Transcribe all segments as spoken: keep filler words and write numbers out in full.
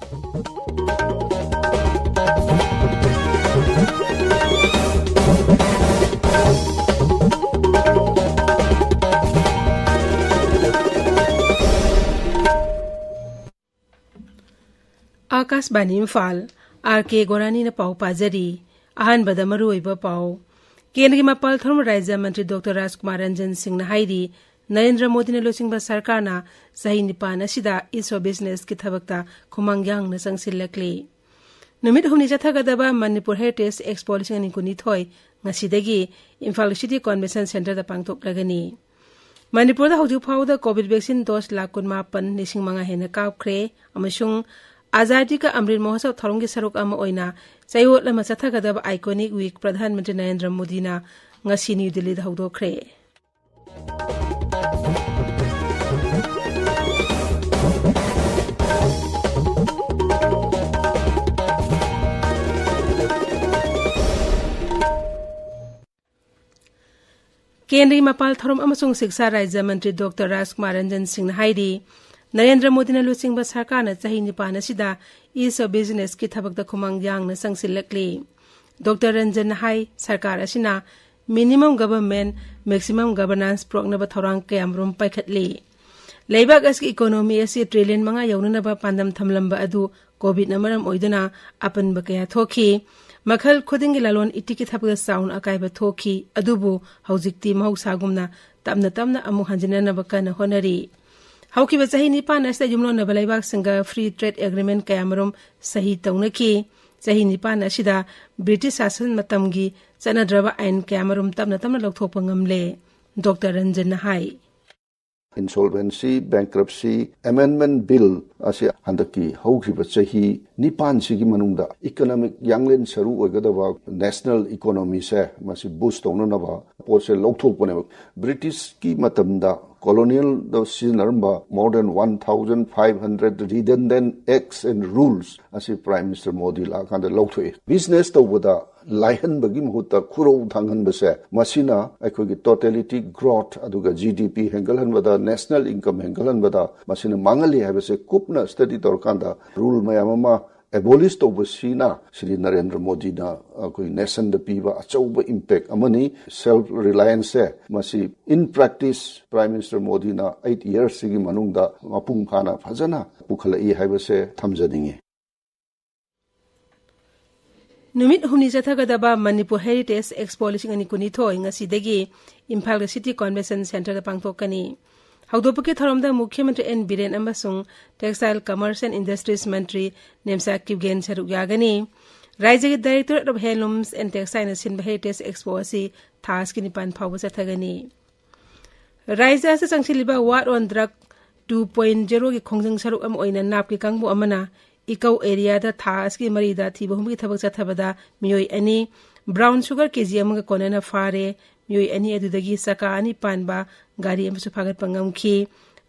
ꯑꯥꯀꯥꯁꯕꯥꯅꯤ Imphal, R ꯀꯦ ꯒꯣꯔꯥꯅꯤꯅ ꯄꯥꯎ ꯄꯥꯖꯔꯤ꯫ ꯑꯍꯥꯟꯕꯗ ꯃꯔꯨꯑꯣꯏꯕ ꯄꯥꯎ꯫ ꯀꯦꯟꯗ꯭ꯔꯒꯤ ꯃꯄꯥꯜ ꯊꯧꯔꯝ ꯔꯥꯖ꯭ꯌ ꯃꯟꯇ꯭ꯔꯤ ꯗꯣꯛꯇꯔ ꯔꯥꯖꯀꯨꯃꯥꯔ ꯔꯟꯖꯟ ꯁꯤꯡꯅ ꯍꯥꯏꯔꯤ, ꯅꯔꯦꯟꯗ꯭ꯔ ꯃꯣꯗꯤꯅ ꯂꯨꯆꯤꯡꯕ ꯁꯔꯀꯥꯔꯅ ꯆꯍꯤ ꯅꯤꯄꯥꯟ ꯑꯁꯤꯗ ease of businessꯀꯤ ꯊꯕꯛꯇ ꯈꯨꯃꯥꯡ ꯌꯥꯡꯅ ꯆꯪꯁꯤꯜꯂꯛꯂꯤ꯫ ꯅꯨꯃꯤꯠ ꯍꯨꯝꯅꯤ ꯆꯠꯊꯒꯗꯕ ꯃꯅꯤꯄꯨꯔ Heritage Expo ꯂꯤꯁꯤꯡ ꯑꯅꯤ ꯀꯨꯟꯅꯤꯊꯣꯏ ꯉꯁꯤꯗꯒꯤ ꯏꯝꯐꯥꯜ City Convention Centreꯗ ꯄꯥꯡꯊꯣꯛꯂꯒꯅꯤ꯫ ꯃꯅꯤꯄꯨꯔꯗ ꯍꯧꯖꯤꯛ ꯐꯥꯎꯕꯗ COVID vaccine dose ꯂꯥꯈ ꯀꯨꯟꯃꯥꯄꯟ ꯂꯤꯁꯤꯡ ꯃꯉꯥ ꯍꯦꯟꯅ ꯀꯥꯞꯈ꯭ꯔꯦ ꯑꯃꯁꯨꯡ ꯑꯖꯥꯗꯤ ꯀꯥ ꯑꯃ꯭ꯔꯤꯠ ꯃꯍꯣꯠꯁꯕ ꯊꯧꯔꯝꯒꯤ ꯁꯔꯨꯛ ꯑꯃ ꯑꯣꯏꯅ ꯆꯌꯣꯜ ꯑꯃ ꯆꯠꯊꯒꯗꯕ Iconic Week ꯄ꯭ꯔꯙꯥꯟ ꯃꯟꯇ꯭ꯔꯤ ꯅꯔꯦꯟꯗ꯭ꯔ ꯃꯣꯗꯤꯅ ꯉꯁꯤ ꯅ꯭ꯌꯨ ꯗꯤꯜꯂꯤꯗ ꯍꯧꯗꯣꯛꯈ꯭ꯔꯦ꯫ ꯀꯦꯟꯗ꯭ꯔꯒꯤ ꯃꯄꯥꯜ ꯊꯧꯔꯝ ꯑꯃꯁꯨꯡ ꯁꯤꯛꯁꯥ ꯔꯥꯖ꯭ꯌ ꯃꯟꯇ꯭ꯔꯤ ꯗꯣꯛꯇꯔ ꯔꯥꯖꯀꯨꯃꯥꯔ ꯔꯟꯖꯟ ꯁꯤꯡꯅ ꯍꯥꯏꯔꯤ, ꯅꯔꯦꯟꯗ꯭ꯔ ꯃꯣꯗꯤꯅ ꯂꯨꯆꯤꯡꯕ ꯁꯔꯀꯥꯔꯅ ꯆꯍꯤ ꯅꯤꯄꯥꯟ ꯑꯁꯤꯗ ease of businessꯀꯤ ꯊꯕꯛꯇ ꯈꯨꯃꯥꯡ ꯌꯥꯡꯅ ꯆꯪꯁꯤꯜꯂꯛꯂꯤ꯫ ꯗꯣꯛꯇꯔ ꯔꯟꯖꯟꯅ ꯍꯥꯏ, ꯁꯔꯀꯥꯔ ꯑꯁꯤꯅ minimum government, maximum governance ꯄꯨꯔꯛꯅꯕ ꯊꯧꯔꯥꯡ ꯀꯌꯥꯃꯔꯨꯝ ꯄꯥꯏꯈꯠꯂꯤ꯫ ꯂꯩꯕꯥꯛ ꯑꯁꯤꯒꯤ economy ꯑꯁꯤ trillion ꯃꯉꯥ ꯌꯧꯅꯅꯕ ꯄꯥꯟꯗꯝ ꯊꯝꯂꯝꯕ ꯑꯗꯨ COVIDꯅ ꯃꯔꯝ ꯑꯣꯏꯗꯨꯅ ꯑꯄꯟꯕ ꯀꯌꯥ ꯊꯣꯛꯈꯤ꯫ ꯃꯈꯜ ꯈꯨꯗꯤꯡꯒꯤ ꯂꯂꯣꯟ ꯏꯇꯤꯛꯀꯤ ꯊꯕꯛꯇ ꯆꯥꯎꯅ ꯑꯀꯥꯏꯕ ꯊꯣꯛꯈꯤ꯫ ꯑꯗꯨꯕꯨ ꯍꯧꯖꯤꯛꯇꯤ ꯃꯍꯧꯁꯥꯒꯨꯝꯅ ꯇꯞꯅ ꯇꯞꯅ ꯑꯃꯨꯛ ꯍꯟꯖꯤꯟꯅꯅꯕ ꯀꯟꯅ ꯍꯣꯠꯅꯔꯤ꯫ ꯍꯧꯈꯤꯕ ꯆꯍꯤ ꯅꯤꯄꯥꯟ ꯑꯁꯤꯗ ꯌꯨꯝꯂꯣꯟꯅꯕ ꯂꯩꯕꯥꯛꯁꯤꯡꯒ free trade agreement ꯀꯌꯥꯃꯔꯨꯝ ꯁꯍꯤ ꯇꯧꯅꯈꯤ꯫ ꯆꯍꯤ ꯅꯤꯄꯥꯟ ꯑꯁꯤꯗ ꯕ꯭ꯔꯤꯇꯤꯁ ꯁꯥꯁꯟ ꯃꯇꯝꯒꯤ ꯆꯠꯅꯗ꯭ꯔꯕ ꯑꯥꯏꯟ ꯀꯌꯥꯃꯔꯨꯝ ꯇꯞꯅ ꯇꯞꯅ ꯂꯧꯊꯣꯛꯄ ꯉꯝꯂꯦ, ꯗꯣꯛꯇꯔ ꯔꯟꯖꯟꯅ ꯍꯥꯏ꯫ Insolvency, Bankruptcy Amendment Bill ꯑꯁꯤ ꯍꯟꯗꯛꯀꯤ ꯍꯧꯈꯤꯕ ꯆꯍꯤ ꯅꯤꯄꯥꯟꯁꯤꯒꯤ ꯃꯅꯨꯡꯗ economic ꯌꯥꯡꯂꯦꯟ ꯁꯔꯨ ꯑꯣꯏꯒꯗꯕ national economyꯁꯦ ꯃꯁꯤ boost ꯇꯧꯅꯅꯕ ꯄꯣꯠꯁꯦ ꯂꯧꯊꯣꯛꯄꯅꯦꯕ꯫ ꯕ꯭ꯔꯤꯇꯤꯁꯀꯤ ꯃꯇꯝꯗ colonialꯗ ꯁꯤꯖꯤꯟꯅꯔꯝꯕ more than one thousand five hundred redundant acts and rules ꯑꯁꯤ Prime Minister ꯃꯣꯗꯤ ꯂꯥꯛꯑꯀꯥꯟꯗ ꯂꯧꯊꯣꯛꯑꯦ꯫ Business ꯇꯧꯕꯗ ꯂꯥꯏꯍꯟꯕꯒꯤ ꯃꯍꯨꯠꯇ ꯈꯨꯔꯧ ꯊꯥꯡꯍꯟꯕꯁꯦ, ꯃꯁꯤꯅ ꯑꯩꯈꯣꯏꯒꯤ totality growth ꯑꯗꯨꯒ G D P ꯍꯦꯟꯒꯠꯍꯟꯕꯗ, national income ꯍꯦꯟꯒꯠꯍꯟꯕꯗ ꯃꯁꯤꯅ ꯃꯥꯡꯍꯜꯂꯤ ꯍꯥꯏꯕꯁꯦ ꯀꯨꯞꯅ study ꯇꯧꯔꯀꯥꯟꯗ rule ꯃꯌꯥꯝ ꯑꯃ abolish ꯇꯧꯕꯁꯤꯅ ꯁ꯭ꯔꯤ ꯅꯔꯦꯟꯗ꯭ꯔ ꯃꯣꯗꯤꯅ ꯑꯩꯈꯣꯏ nationꯗ ꯄꯤꯕ ꯑꯆꯧꯕ impact ꯑꯃꯅꯤ꯫ Self relianceꯁꯦ ꯃꯁꯤ in practice Prime Minister ꯃꯣꯗꯤꯅ eight yearsꯁꯤꯒꯤ ꯃꯅꯨꯡꯗ ꯃꯄꯨꯡ ꯐꯥꯅ ꯐꯖꯅ ꯄꯨꯈꯠꯂꯛꯏ ꯍꯥꯏꯕꯁꯦ ꯊꯝꯖꯅꯤꯡꯉꯤ꯫ ꯅꯨꯃꯤꯠ ꯍꯨꯝꯅꯤ ꯆꯠꯊꯒꯗꯕ ꯃꯅꯤꯄꯨꯔ Heritage Expo ꯂꯤꯁꯤꯡ ꯑꯅꯤ ꯀꯨꯟꯅꯤꯊꯣꯏ ꯉꯁꯤꯗꯒꯤ ꯏꯝꯐꯥꯜꯒꯤ City Convention Centreꯗ ꯄꯥꯡꯊꯣꯛꯀꯅꯤ꯫ ꯍꯧꯗꯣꯛꯄꯒꯤ ꯊꯧꯔꯝꯗ ꯃꯨꯈ꯭ꯌ ꯃꯟꯇ꯭ꯔꯤ ꯑꯦꯟ ꯕꯤꯔꯦꯟ ꯑꯃꯁꯨꯡ Textile, Commerce and Industries ꯃꯟꯇ꯭ꯔꯤ ꯅꯦꯝꯆꯥ ꯀꯤꯞꯒꯦꯟ ꯁꯔꯨꯛ ꯌꯥꯒꯅꯤ꯫ ꯔꯥꯏꯖ꯭ꯌꯒꯤ Directorate of Handlooms and Textileꯅ ꯁꯤꯟꯕ Heritage Expo ꯑꯁꯤ ꯊꯥ ꯑꯁꯤꯒꯤ ꯅꯤꯄꯥꯟ ꯐꯥꯎꯕ ꯆꯠꯊꯒꯅꯤ꯫ ꯔꯥꯏꯖ꯭ꯌ ꯑꯁꯤꯗ ꯆꯪꯁꯤꯜꯂꯤꯕ War on Drug two point zeroꯒꯤ ꯈꯣꯡꯖꯪ ꯁꯔꯨꯛ ꯑꯃ ꯑꯣꯏꯅ ꯅꯥꯞꯀꯤ ꯀꯥꯡꯕꯨ ꯑꯃꯅ ꯏꯀꯧ areaꯗ ꯊꯥ ꯑꯁꯤꯒꯤ ꯃꯔꯤꯗ ꯊꯤꯕ ꯍꯨꯝꯕꯒꯤ ꯊꯕꯛ ꯆꯠꯊꯕꯗ ꯃꯤꯑꯣꯏ ꯑꯅꯤ, brown sugar ꯀꯦꯖꯤ ꯑꯃꯒ ꯀꯣꯟꯅꯅ ꯐꯥꯔꯦ꯫ ꯃꯤꯑꯣꯏ ꯑꯅꯤ ꯑꯗꯨꯗꯒꯤ ꯆꯀꯥ ꯑꯅꯤ ꯄꯥꯟꯕ ꯒꯥꯔꯤ ꯑꯃꯁꯨ ꯐꯥꯒꯠꯄ ꯉꯝꯈꯤ꯫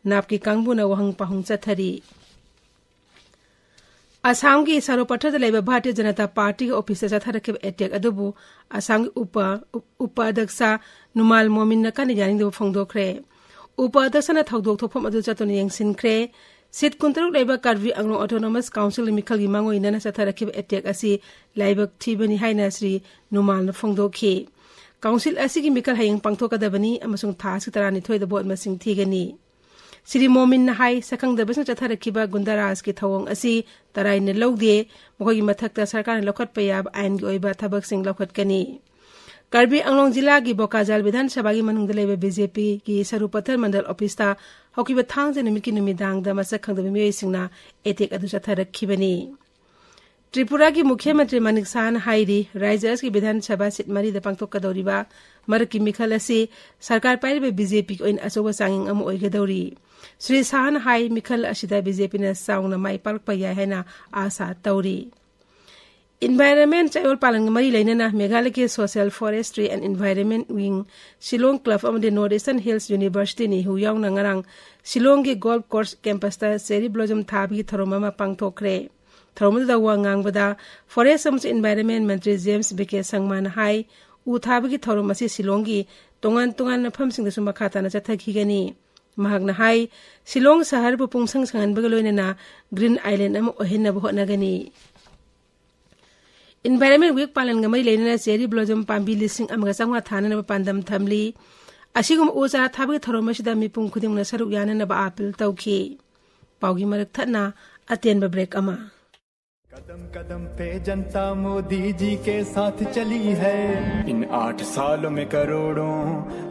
ꯅꯥꯞꯀꯤ ꯀꯥꯡꯕꯨꯅ ꯋꯥꯍꯪ ꯄꯥꯎꯍꯪ ꯆꯠꯊꯔꯤ꯫ ꯑꯁꯥꯝꯒꯤ ꯁꯔꯨꯄꯊꯔꯗ ꯂꯩꯕ ꯚꯥꯔꯇꯤꯌ ꯖꯅꯇꯥ ꯄꯥꯔꯇꯤꯒꯤ ꯑꯣꯐꯤꯁꯇ ꯆꯠꯊꯔꯛꯈꯤꯕ attack ꯑꯗꯨꯕꯨ ꯑꯁꯥꯝꯒꯤ ꯎꯄ, ꯎꯄ ꯑꯗ꯭ꯌꯛꯁ ꯅꯨꯃꯥꯜ ꯃꯣꯃꯤꯟꯅ ꯀꯟꯅ ꯌꯥꯅꯤꯡꯗꯕ ꯐꯣꯡꯗꯣꯛꯈ꯭ꯔꯦ꯫ ꯎꯄ ꯑꯗ꯭ꯌꯛꯁꯅ ꯊꯧꯗꯣꯛ ꯊꯣꯛꯐꯝ ꯑꯗꯨ ꯆꯠꯇꯨꯅ ꯌꯦꯡꯁꯤꯟꯈ꯭ꯔꯦ꯫ Seat ꯀꯨꯟꯇꯔꯨꯛ ꯂꯩꯕ Karbi Anglong Autonomous Councilꯒꯤ ꯃꯤꯈꯜꯒꯤ ꯃꯥꯡꯑꯣꯏꯅꯅ ꯆꯠꯊꯔꯛꯈꯤꯕ attack ꯑꯁꯤ ꯂꯥꯏꯕꯛ ꯊꯤꯕꯅꯤ ꯍꯥꯏꯅ ꯁ꯭ꯔꯤ ꯅꯨꯃꯥꯜꯅ ꯐꯣꯡꯗꯣꯛꯈꯤ꯫ Council ꯑꯁꯤꯒꯤ ꯃꯤꯈꯜ ꯍꯌꯦꯡ ꯄꯥꯡꯊꯣꯛꯀꯗꯕꯅꯤ ꯑꯃꯁꯨꯡ ꯊꯥ ꯑꯁꯤ ꯇꯔꯥꯅꯤꯊꯣꯏꯗ vote ꯃꯁꯤꯡ ꯊꯤꯒꯅꯤ꯫ ꯁ꯭ꯔꯤ ꯃꯣꯃꯤꯟꯅ ꯍꯥꯏ, ꯁꯛꯈꯪꯗꯕꯁꯤꯡꯅ ꯆꯠꯊꯔꯛꯈꯤꯕ ꯒꯨꯟꯗꯥꯔꯥꯖꯀꯤ ꯊꯧꯑꯣꯡ ꯑꯁꯤ ꯇꯔꯥꯏꯅ ꯂꯧꯗꯦ, ꯃꯈꯣꯏꯒꯤ ꯃꯊꯛꯇ ꯁꯔꯀꯥꯔꯅ ꯂꯧꯈꯠꯄ ꯌꯥꯕ ꯑꯥꯏꯟꯒꯤ ꯑꯣꯏꯕ ꯊꯕꯛꯁꯤꯡ ꯂꯧꯈꯠꯀꯅꯤ꯫ ꯀꯥꯔꯕꯤ ꯑꯪꯂꯣꯡ ꯖꯤꯂꯥꯒꯤ ꯕꯣꯀꯥꯖꯥꯜ ꯕꯤꯙꯥꯟ ꯁꯚꯥꯒꯤ ꯃꯅꯨꯡꯗ ꯂꯩꯕ BJPꯒꯤ ꯁꯔꯨꯄꯊꯔ ꯃꯟꯗꯜ ꯑꯣꯐꯤꯁꯇ ꯍꯧꯈꯤꯕ ꯊꯥꯡꯖ ꯅꯨꯃꯤꯠꯀꯤ ꯅꯨꯃꯤꯗꯥꯡꯗ ꯃꯁꯛ ꯈꯪꯗꯕ ꯃꯤꯑꯣꯏꯁꯤꯡꯅ attack ꯑꯗꯨ ꯆꯠꯊꯔꯛꯈꯤꯕꯅꯤ꯫ ꯇ꯭ꯔꯤꯄꯨꯔꯥꯒꯤ ꯃꯨꯈ꯭ꯌ ꯃꯟꯇ꯭ꯔꯤ ꯃꯥꯅꯤꯛ ꯁꯍꯥꯅ ꯍꯥꯏꯔꯤ, ꯔꯥꯏꯖ꯭ꯌ ꯑꯁꯤꯒꯤ ꯕꯤꯙꯥꯟ ꯁꯚꯥ seat ꯃꯔꯤꯗ ꯄꯥꯡꯊꯣꯛꯀꯗꯧꯔꯤꯕ ꯃꯔꯛꯀꯤ ꯃꯤꯈꯜ ꯑꯁꯤ ꯁꯔꯀꯥꯔ ꯄꯥꯏꯔꯤꯕ BJPꯒꯤ ꯑꯣꯏꯅ ꯑꯆꯧꯕ ꯆꯥꯡꯌꯦꯡ ꯑꯃ ꯑꯣꯏꯒꯗꯧꯔꯤ꯫ ꯁ꯭ꯔꯤ ꯁꯍꯥꯅ ꯍꯥꯏ, ꯃꯤꯈꯜ ꯑꯁꯤꯗ BJPꯅ ꯆꯥꯎꯅ ꯃꯥꯏ ꯄꯥꯛꯂꯛꯄ ꯌꯥꯏ ꯍꯥꯏꯅ ꯑꯥꯁꯥ ꯇꯧꯔꯤ꯫ Environment ꯆꯌꯣꯜ ꯄꯥꯂꯟꯒ ꯃꯔꯤ ꯂꯩꯅꯅ ꯃꯦꯘꯥꯂꯌꯒꯤ Social Forestry and Environment Wing, Shillong Club ꯑꯃꯗꯤ North Eastern Hills University ꯅꯤꯍꯨ ꯌꯥꯎꯅ ꯉꯔꯥꯡ ꯁꯤꯂꯣꯡꯒꯤ golf course campusꯇ cherry blossom ꯊꯥꯕꯒꯤ ꯊꯧꯔꯝ ꯑꯃ ꯄꯥꯡꯊꯣꯛꯈ꯭ꯔꯦ꯫ ꯊꯧꯔꯝ ꯑꯗꯨꯗ ꯋꯥ ꯉꯥꯡꯕꯗ Forest ꯑꯃꯁꯨꯡ Environment ꯃꯟꯇ꯭ꯔꯤ ꯖꯦꯝꯁ ꯕꯤ ꯀꯦ ꯁꯪꯃꯥꯅ ꯍꯥꯏ, ꯎ ꯊꯥꯕꯒꯤ ꯊꯧꯔꯝ ꯑꯁꯤ ꯁꯤꯂꯣꯡꯒꯤ ꯇꯣꯉꯥꯟ ꯇꯣꯉꯥꯟꯕ ꯃꯐꯝꯁꯤꯡꯗꯁꯨ ꯃꯈꯥ ꯇꯥꯅ ꯆꯠꯊꯈꯤꯒꯅꯤ꯫ ꯃꯍꯥꯛꯅ ꯍꯥꯏ, ꯁꯤꯂꯣꯡ ꯁꯍꯔꯕꯨ ꯄꯨꯡꯁꯪ ꯁꯪꯍꯟꯕꯒ ꯂꯣꯏꯅꯅ Green Island ꯑꯃ ꯑꯣꯏꯍꯟꯅꯕ ꯍꯣꯠꯅꯒꯅꯤ꯫ Environment Week ꯄꯥꯂꯟꯒ ꯃꯔꯤ ꯂꯩꯅꯅ cherry blossom ꯄꯥꯝꯕꯤ ꯂꯤꯁꯤꯡ ꯑꯃꯒ ꯆꯥꯝꯃꯉꯥ ꯊꯥꯅꯅꯕ ꯄꯥꯟꯗꯝ ꯊꯝꯂꯤ꯫ ꯑꯁꯤꯒꯨꯝꯕ ꯎ ꯆꯥꯔꯥ ꯊꯥꯕꯒꯤ ꯊꯧꯔꯝ ꯑꯁꯤꯗ ꯃꯤꯄꯨꯝ ꯈꯨꯗꯤꯡꯃꯛꯅ ꯁꯔꯨꯛ ꯌꯥꯅꯅꯕ ꯑꯥꯄꯤꯜ ꯇꯧꯈꯤ꯫ ꯄꯥꯎꯒꯤ ꯃꯔꯛ ꯊꯠꯅ ꯑꯇꯦꯟꯕ break ꯑꯃ꯫ कदम कदम पे जनता मोदी जी के साथ चली है। इन आठ सालों में करोड़ों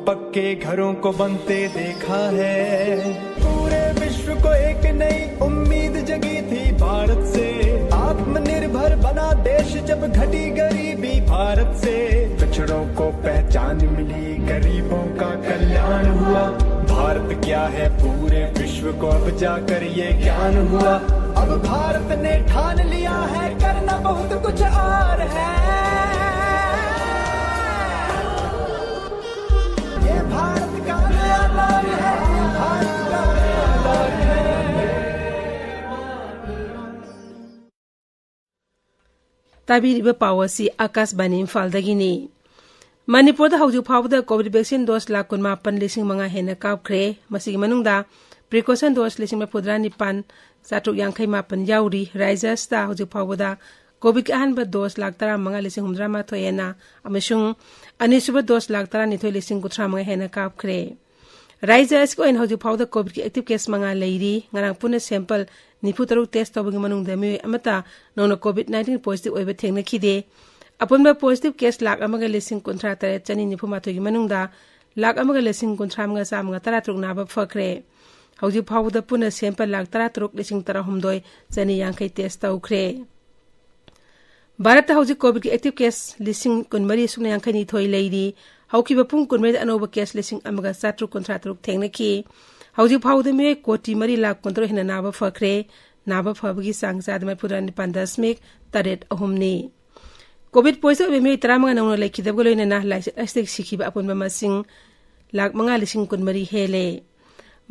पक्के घरों को बनते देखा है। पूरे विश्व को एक नई उम्मीद जगी थी भारत से। आत्मनिर्भर बना देश जब, घटी गरीबी भारत से। पिछड़ों को पहचान मिली, गरीबों का कल्याण हुआ। भारत क्या है, पूरे विश्व को अब जाकर ये ज्ञान हुआ। अब भारत ने ठान लिया है, करना बहुत कुछ और है। ये भारत का नया दौर है, भारत का नया दौर है। ꯇꯥꯕꯤꯔꯤꯕ ꯄꯥꯎ ꯑꯁꯤ ꯑꯥꯀꯥꯁꯕꯥꯅꯤ ꯏꯝꯐꯥꯜꯗꯒꯤꯅꯤ꯫ ꯃꯅꯤꯄꯨꯔꯗ ꯍꯧꯖꯤꯛ ꯐꯥꯎꯕꯗ COVID vaccine dose ꯂꯥꯈ ꯀꯨꯟꯃꯥꯄꯟ ꯂꯤꯁꯤꯡ ꯃꯉꯥ ꯍꯦꯟꯅ ꯀꯥꯞꯈ꯭ꯔꯦ꯫ ꯃꯁꯤꯒꯤ ꯃꯅꯨꯡꯗ precaution dose ꯂꯤꯁꯤꯡ ꯃꯔꯤꯐꯨꯇꯔꯥ ꯅꯤꯄꯥꯟ ꯆꯥꯇ꯭ꯔꯨꯛ ꯌꯥꯡꯈꯩ ꯃꯥꯄꯟ ꯌꯥꯎꯔꯤ꯫ ꯔꯥꯖ꯭ꯌ ꯑꯁꯤꯗ ꯍꯧꯖꯤꯛ ꯐꯥꯎꯕꯗ COVIDꯀꯤ ꯑꯍꯥꯟꯕ dose ꯂꯥꯈ ꯇꯔꯥꯃꯉꯥ ꯂꯤꯁꯤꯡ ꯍꯨꯝꯐꯨꯇꯔꯥ ꯃꯥꯊꯣꯏ ꯍꯦꯟꯅ ꯑꯃꯁꯨꯡ ꯑꯅꯤꯁꯨꯕ dose ꯂꯥꯈ ꯇꯔꯥꯅꯤꯊꯣꯏ ꯂꯤꯁꯤꯡ ꯀꯨꯟꯊ꯭ꯔꯥ ꯃꯉꯥ ꯍꯦꯟꯅ ꯀꯥꯞꯈ꯭ꯔꯦ꯫ ꯔꯥꯖ꯭ꯌ ꯑꯁꯤꯒꯤ ꯑꯣꯏꯅ ꯍꯧꯖꯤꯛ ꯐꯥꯎꯕꯗ COVIDꯀꯤ active case ꯃꯉꯥ ꯂꯩꯔꯤ꯫ ꯉꯔꯥꯡ ꯄꯨꯟꯅ sample ꯅꯤꯐꯨꯇꯔꯨꯛ test ꯇꯧꯕꯒꯤ ꯃꯅꯨꯡꯗ ꯃꯤꯑꯣꯏ ꯑꯃꯠꯇ ꯅꯧꯅ COVID nineteen positive ꯑꯣꯏꯕ ꯊꯦꯡꯅꯈꯤꯗꯦ꯫ ꯑꯄꯨꯟꯕ positive case ꯂꯥꯈ ꯑꯃꯒ ꯂꯤꯁꯤꯡ ꯀꯨꯟꯊ꯭ꯔꯥ ꯇꯔꯦꯠ ꯆꯅꯤ ꯅꯤꯐꯨ ꯃꯥꯊꯣꯏꯒꯤ ꯃꯅꯨꯡꯗ ꯂꯥꯈ ꯑꯃꯒ ꯂꯤꯁꯤꯡ ꯀꯨꯟꯊ꯭ꯔꯥ ꯃꯉꯥ ꯆꯥꯝꯃꯒ ꯇꯔꯥ ꯇꯔꯨꯛ ꯅꯥꯕ ꯐꯈ꯭ꯔꯦ꯫ ꯍꯧꯖꯤꯛ ꯐꯥꯎꯕꯗ ꯄꯨꯟꯅ sample ꯂꯥꯈ ꯇꯔꯥ ꯇꯔꯨꯛ ꯂꯤꯁꯤꯡ ꯇꯔꯥꯍꯨꯝꯗꯣꯏ ꯆꯅꯤ ꯌꯥꯡꯈꯩ test ꯇꯧꯈ꯭ꯔꯦ꯫ ꯚꯥꯔꯠꯇ ꯍꯧꯖꯤꯛ COVIDꯀꯤ active case ꯂꯤꯁꯤꯡ ꯀꯨꯟꯃꯔꯤ ꯁꯨꯞꯅ ꯌꯥꯡꯈꯩ ꯅꯤꯊꯣꯏ ꯂꯩꯔꯤ꯫ ꯍꯧꯈꯤꯕ ꯄꯨꯡ ꯀꯨꯟꯃꯔꯤꯗ ꯑꯅꯧꯕ case ꯂꯤꯁꯤꯡ ꯑꯃꯒ ꯆꯥꯇ꯭ꯔꯨꯛ ꯀꯨꯟꯊ꯭ꯔꯥ ꯇꯔꯨꯛ ꯊꯦꯡꯅꯈꯤ꯫ ꯍꯧꯖꯤꯛ ꯐꯥꯎꯕꯗ ꯃꯤꯑꯣꯏ ꯀꯣꯇꯤ ꯃꯔꯤ ꯂꯥꯈ ꯀꯨꯟꯇꯔꯨꯛ ꯍꯦꯟꯅ ꯅꯥꯕ ꯐꯈ꯭ꯔꯦ꯫ ꯅꯥꯕ ꯐꯕꯒꯤ ꯆꯥꯡ ꯆꯥꯗ ꯃꯔꯤꯐꯨꯇꯔꯥ ꯅꯤꯄꯥꯟ ꯗꯁꯃꯤꯛ ꯇꯔꯦꯠ ꯑꯍꯨꯝꯅꯤ꯫ COVID positive ꯑꯣꯏꯕ ꯃꯤꯑꯣꯏ ꯇꯔꯥꯃꯉꯥ ꯅꯧꯅ ꯂꯩꯈꯤꯗꯕꯒ ꯂꯣꯏꯅꯅ ꯂꯥꯏꯆꯠ ꯑꯁꯤꯗꯒꯤ ꯁꯤꯈꯤꯕ ꯑꯄꯨꯟꯕ ꯃꯁꯤꯡ ꯂꯥꯈ ꯃꯉꯥ ꯂꯤꯁꯤꯡ ꯀꯨꯟꯃꯔꯤ ꯍꯦꯜꯂꯦ꯫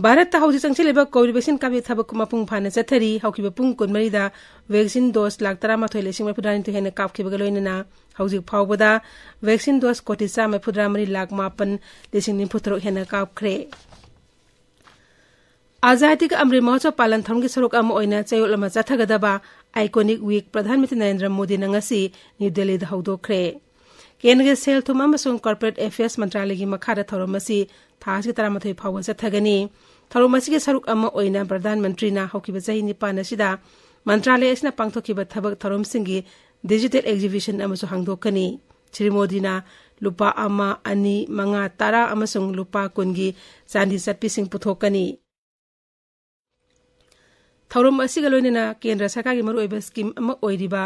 ꯚꯥꯔꯠꯇ ꯍꯧꯖꯤꯛ ꯆꯪꯁꯤꯜꯂꯤꯕ ꯀꯣꯚꯤꯗ ꯚꯦꯛꯁꯤꯟ ꯀꯥꯞꯄꯒꯤ ꯊꯕꯛ ꯃꯄꯨꯡ ꯐꯥꯅ ꯆꯠꯊꯔꯤ꯫ ꯍꯧꯈꯤꯕ ꯄꯨꯡ ꯀꯨꯟꯃꯔꯤꯗ ꯚꯦꯛꯁꯤꯟ ꯗꯣꯁ ꯂꯥꯈ ꯇꯔꯥꯃꯥꯊꯣꯏ ꯂꯤꯁꯤꯡ ꯃꯔꯤꯐꯨꯇꯔꯥꯅꯤꯊꯣꯏ ꯍꯦꯟꯅ ꯀꯥꯞꯈꯤꯕꯒ ꯂꯣꯏꯅꯅ ꯍꯧꯖꯤꯛ ꯐꯥꯎꯕꯗ ꯚꯦꯛꯁꯤꯟ ꯗꯣꯁ ꯀꯣꯇꯤ ꯆꯥꯝꯃ ꯃꯔꯤꯐꯨꯇꯔꯥ ꯃꯔꯤ ꯂꯥꯈ ꯃꯥꯄꯟ ꯂꯤꯁꯤꯡ ꯅꯤꯐꯨ ꯇꯔꯨꯛ ꯍꯦꯟꯅ ꯀꯥꯞꯈ꯭ꯔꯦ꯫ ꯑꯖꯥꯗꯤ ꯀꯥ ꯑꯃ꯭ꯔꯤꯠ ꯃꯍꯣꯠꯁꯕ ꯄꯥꯂꯟ ꯊꯧꯔꯝꯒꯤ ꯁꯔꯨꯛ ꯑꯃ ꯑꯣꯏꯅ ꯆꯌꯣꯜ ꯑꯃ ꯆꯠꯊꯒꯗꯕ ꯑꯥꯏꯀꯣꯅꯤꯛ ꯋꯤꯛ ꯄ꯭ꯔꯙꯥꯟ ꯃꯟꯇ꯭ꯔꯤ ꯅꯔꯦꯟꯗ꯭ꯔ ꯃꯣꯗꯤꯅ ꯉꯁꯤ ꯅ꯭ꯌꯨ ꯗꯦꯜꯂꯤꯗ ꯍꯧꯗꯣꯛꯈ꯭ꯔꯦ꯫ ꯀꯦꯟꯗ꯭ꯔꯒꯤ ꯁꯦꯜ ꯊꯨꯝ ꯑꯃꯁꯨꯡ ꯀꯣꯔꯄꯣꯔꯦꯠ ꯑꯦꯐꯤꯌꯔꯁ ꯃꯟꯇ꯭ꯔꯥꯂꯌꯒꯤ ꯃꯈꯥꯗ ꯊꯧꯔꯝ ꯑꯁꯤ ꯊꯥ ꯑꯁꯤꯒꯤ ꯇꯔꯥꯃꯥꯊꯣꯏ ꯐꯥꯎꯕ ꯆꯠꯊꯒꯅꯤ꯫ ꯊꯧꯔꯝ ꯑꯁꯤꯒꯤ ꯁꯔꯨꯛ ꯑꯃ ꯑꯣꯏꯅ ꯄ꯭ꯔꯙꯥꯟ ꯃꯟꯇ꯭ꯔꯤꯅ ꯍꯧꯈꯤꯕ ꯆꯍꯤ ꯅꯤꯄꯥꯟ ꯑꯁꯤꯗ ꯃꯟꯇ꯭ꯔꯥꯂꯌ ꯑꯁꯤꯅ ꯄꯥꯡꯊꯣꯛꯈꯤꯕ ꯊꯕꯛ ꯊꯧꯔꯝꯁꯤꯡꯒꯤ ꯗꯤꯖꯤꯇꯦꯜ ꯑꯦꯛꯖꯤꯕꯤꯁꯟ ꯑꯃꯁꯨ ꯍꯥꯡꯗꯣꯛꯀꯅꯤ꯫ ꯁ꯭ꯔꯤ ꯃꯣꯗꯤꯅ ꯂꯨꯄꯥ ꯑꯃ, ꯑꯅꯤ, ꯃꯉꯥ, ꯇꯔꯥ ꯑꯃꯁꯨꯡ ꯂꯨꯄꯥ ꯀꯨꯟꯒꯤ ꯆꯥꯟꯗꯤ ꯆꯠꯄꯤꯁꯤꯡ ꯄꯨꯊꯣꯛꯀꯅꯤ꯫ ꯊꯧꯔꯝ ꯑꯁꯤꯒ ꯂꯣꯏꯅꯅ ꯀꯦꯟꯗ꯭ꯔ ꯁꯔꯀꯥꯔꯒꯤ ꯃꯔꯨꯑꯣꯏꯕ ꯁ꯭ꯀꯤꯝ ꯑꯃ ꯑꯣꯏꯔꯤꯕ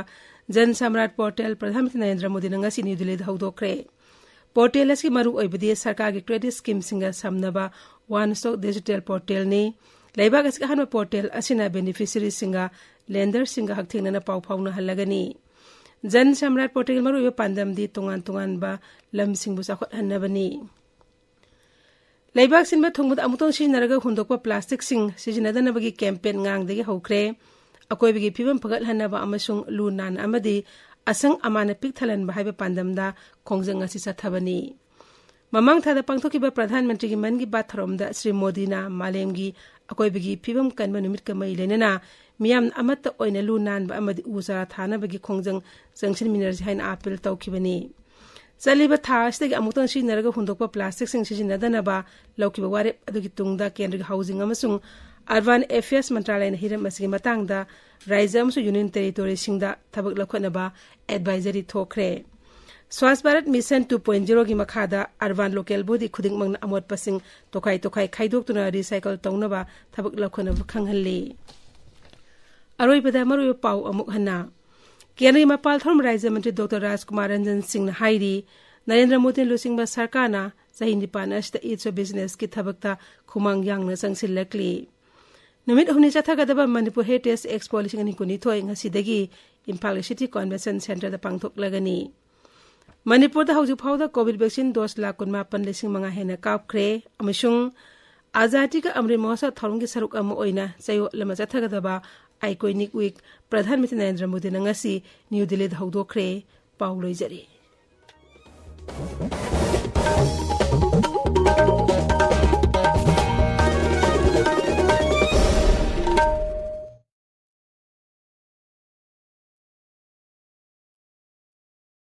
ꯖꯟ ꯁꯝꯔꯥꯠ ꯄꯣꯔꯇꯦꯜ ꯄ꯭ꯔꯙꯥꯟ ꯃꯟꯇ꯭ꯔꯤ ꯅꯔꯦꯟꯗ꯭ꯔ ꯃꯣꯗꯤꯅ ꯉꯁꯤ ꯅ꯭ꯌꯨ ꯗꯤꯜꯂꯤꯗ ꯍꯧꯗꯣꯛꯈ꯭ꯔꯦ꯫ ꯄꯣꯔꯇꯦꯜ ꯑꯁꯤꯒꯤ ꯃꯔꯨꯑꯣꯏꯕꯗꯤ ꯁꯔꯀꯥꯔꯒꯤ ꯀ꯭ꯔꯦꯗꯤꯠ ꯁ꯭ꯀꯤꯝꯁꯤꯡꯒ ꯁꯝꯅꯕ ꯋꯥꯟ ꯁ꯭ꯇꯣꯞ ꯗꯤꯖꯤꯇꯦꯜ ꯄꯣꯔꯇꯦꯜꯅꯤ꯫ ꯂꯩꯕꯥꯛ ꯑꯁꯤꯒꯤ ꯑꯍꯥꯟꯕ ꯄꯣꯔꯇꯦꯜ ꯑꯁꯤꯅ ꯕꯦꯅꯤꯐꯤꯁꯔꯤꯁꯤꯡꯒ ꯂꯦꯟꯗꯔꯁꯤꯡꯒ ꯍꯛꯊꯦꯡꯅꯅ ꯄꯥꯎ ꯐꯥꯎꯅꯍꯜꯂꯒꯅꯤ꯫ ꯖꯟ ꯁꯝꯔꯥꯠ ꯄꯣꯔꯇꯦꯜꯒꯤ ꯃꯔꯨꯑꯣꯏꯕ ꯄꯥꯟꯗꯝꯗꯤ ꯇꯣꯉꯥꯟ ꯇꯣꯉꯥꯟꯕ ꯂꯝꯁꯤꯡꯕꯨ ꯆꯥꯎꯈꯠꯍꯟꯅꯕꯅꯤ꯫ ꯂꯩꯕꯥꯛ ꯁꯤꯟꯕ ꯊꯨꯡꯕꯗ ꯑꯃꯨꯛꯇꯪ ꯁꯤꯖꯤꯟꯅꯔꯒ ꯍꯨꯟꯗꯣꯛꯄ ꯄ꯭ꯂꯥꯁꯇꯤꯛꯁꯤꯡ ꯁꯤꯖꯤꯟꯅꯗꯅꯕꯒꯤ ꯀꯦꯝꯄꯦꯟ ꯉꯔꯥꯡꯗꯒꯤ ꯍꯧꯈ꯭ꯔꯦ꯫ ꯑꯀꯣꯏꯕꯒꯤ ꯐꯤꯕꯝ ꯐꯒꯠꯍꯟꯅꯕ ꯑꯃꯁꯨꯡ ꯂꯨ ꯅꯥꯟ ꯑꯃꯗꯤ ꯑꯁꯪ ꯑꯃꯥꯟꯅ ꯄꯤꯛ ꯊꯜꯍꯟꯕ ꯍꯥꯏꯕ ꯄꯥꯟꯗꯝꯗ ꯈꯣꯡꯖꯪ ꯑꯁꯤ ꯆꯠꯊꯕꯅꯤ꯫ ꯃꯃꯥꯡ ꯊꯥꯗ ꯄꯥꯡꯊꯣꯛꯈꯤꯕ ꯄ꯭ꯔꯙꯥꯟ ꯃꯟꯇ꯭ꯔꯤꯒꯤ ꯃꯟ ꯀꯤ ꯕꯥꯠ ꯊꯧꯔꯝꯗ ꯁ꯭ꯔꯤ ꯃꯣꯗꯤꯅ ꯃꯥꯂꯦꯝꯒꯤ ꯑꯀꯣꯏꯕꯒꯤ ꯐꯤꯕꯝ ꯀꯟꯕ ꯅꯨꯃꯤꯠꯀ ꯃꯔꯤ ꯂꯩꯅꯅ ꯃꯤꯌꯥꯝꯅ ꯑꯃꯠꯇ ꯑꯣꯏꯅ ꯂꯨ ꯅꯥꯟꯕ ꯑꯃꯗꯤ ꯎ ꯆꯥꯔꯥ ꯊꯥꯅꯕꯒꯤ ꯈꯣꯡꯖꯪ ꯆꯪꯁꯤꯟꯃꯤꯟꯅꯔꯁꯤ ꯍꯥꯏꯅ ꯑꯥꯄꯤꯜ ꯇꯧꯈꯤꯕꯅꯤ꯫ ꯆꯠꯂꯤꯕ ꯊꯥ ꯑꯁꯤꯗꯒꯤ ꯑꯃꯨꯛꯇꯪ ꯁꯤꯖꯤꯟꯅꯔꯒ ꯍꯨꯟꯗꯣꯛꯄ ꯄ꯭ꯂꯥꯁꯇꯤꯛꯁꯤꯡ ꯁꯤꯖꯤꯟꯅꯗꯅꯕ ꯂꯧꯈꯤꯕ ꯋꯥꯔꯦꯞ ꯑꯗꯨꯒꯤ ꯇꯨꯡꯗ ꯀꯦꯟꯗ꯭ꯔꯒꯤ ꯍꯥꯎꯖꯤꯡ ꯑꯃꯁꯨꯡ ꯑꯔꯕꯥꯟ ꯑꯦꯐꯤꯌꯔꯁ ꯃꯟꯇ꯭ꯔꯥꯂꯌꯅ ꯍꯤꯔꯝ ꯑꯁꯤꯒꯤ ꯃꯇꯥꯡꯗ ꯔꯥꯖ꯭ꯌ ꯑꯃꯁꯨꯡ ꯌꯨꯅꯤꯌꯟ ꯇꯦꯔꯤꯇꯣꯔꯤꯁꯤꯡꯗ ꯊꯕꯛ ꯂꯧꯈꯠꯅꯕ ꯑꯦꯗꯚꯥꯏꯖꯔꯤ ꯊꯣꯛꯈ꯭ꯔꯦ꯫ Swachh Bharat mission two point ꯖꯤꯔꯣꯒꯤ ꯃꯈꯥꯗ ꯑꯔꯕꯥꯟ ꯂꯣꯀꯦꯜ ꯕꯣꯗꯤ ꯈꯨꯗꯤꯡꯃꯛꯅ ꯑꯃꯣꯠꯄꯁꯤꯡ ꯇꯣꯈꯥꯏ ꯇꯣꯈꯥꯏ ꯈꯥꯏꯗꯣꯛꯇꯨꯅ ꯔꯤꯁꯥꯏꯀꯜ ꯇꯧꯅꯕ ꯊꯕꯛ ꯂꯧꯈꯠꯅꯕ ꯈꯪꯍꯜꯂꯤ꯫ ꯑꯔꯣꯏꯕꯗ ꯃꯔꯨꯑꯣꯏꯕ ꯄꯥꯎ ꯑꯃꯨꯛ ꯍꯟꯅ꯫ ꯀꯦꯟꯗ꯭ꯔꯒꯤ ꯃꯄꯥꯜ ꯊꯧꯔꯝ ꯔꯥꯖ꯭ꯌ ꯃꯟꯇ꯭ꯔꯤ ꯗꯣꯛꯇꯔ ꯔꯥꯖꯀꯨꯃꯥꯔ ꯔꯟꯖꯟ ꯁꯤꯡꯅ ꯍꯥꯏꯔꯤ, ꯅꯔꯦꯟꯗ꯭ꯔ ꯃꯣꯗꯤꯅ ꯂꯨꯆꯤꯡꯕ ꯁꯔꯀꯥꯔꯅ ꯆꯍꯤ ꯅꯤꯄꯥꯟ ꯑꯁꯤꯗ ꯏꯠꯁ ꯑꯣꯐ ꯕꯤꯖꯤꯅꯦꯁꯀꯤ ꯊꯕꯛꯇ ꯈꯨꯃꯥꯡ ꯌꯥꯡꯅ ꯆꯪꯁꯤꯜꯂꯛꯂꯤ꯫ ꯅꯨꯃꯤꯠ ꯍꯨꯝꯅꯤ ꯆꯠꯊꯒꯗꯕ ꯃꯅꯤꯄꯨꯔ ꯍꯦꯔꯤꯇꯦꯖ ꯑꯦꯛꯁꯄꯣ ꯂꯤꯁꯤꯡ ꯑꯅꯤ ꯀꯨꯟꯅꯤꯊꯣꯏ ꯉꯁꯤꯗꯒꯤ ꯏꯝꯐꯥꯜꯒꯤ ꯁꯤꯇꯤ ꯀꯟꯚꯦꯟꯁꯟ ꯁꯦꯟꯇꯔꯗ ꯄꯥꯡꯊꯣꯛꯂꯒꯅꯤ꯫ ꯃꯅꯤꯄꯨꯔꯗ ꯍꯧꯖꯤꯛ ꯐꯥꯎꯕꯗ ꯀꯣꯚꯤꯗ ꯚꯦꯛꯁꯤꯟ ꯗꯣꯁ ꯂꯥꯈ ꯀꯨꯟꯃꯥꯄꯟ ꯂꯤꯁꯤꯡ ꯃꯉꯥ ꯍꯦꯟꯅ ꯀꯥꯞꯈ꯭ꯔꯦ ꯑꯃꯁꯨꯡ ꯑꯥꯖꯥꯗꯤ ꯀ ꯑꯃ꯭ꯔꯤꯠ ꯃꯍꯣꯠꯁꯕ ꯊꯧꯔꯝꯒꯤ ꯁꯔꯨꯛ ꯑꯃ ꯑꯣꯏꯅ ꯆꯌꯣꯜ ꯑꯃ ꯆꯠꯊꯒꯗꯕ ꯑꯥꯏꯀꯣꯅꯤꯛ ꯋꯤꯛ ꯄ꯭ꯔꯙꯥꯟ ꯃꯟꯇ꯭ꯔꯤ ꯅꯔꯦꯟꯗ꯭ꯔ ꯃꯣꯗꯤꯅ ꯉꯁꯤ ꯅ꯭ꯌꯨ ꯗꯤꯜꯂꯤꯗ ꯍꯧꯗꯣꯛꯈ꯭ꯔꯦ꯫ ꯄꯥꯎ ꯂꯣꯏꯖꯔꯦ꯫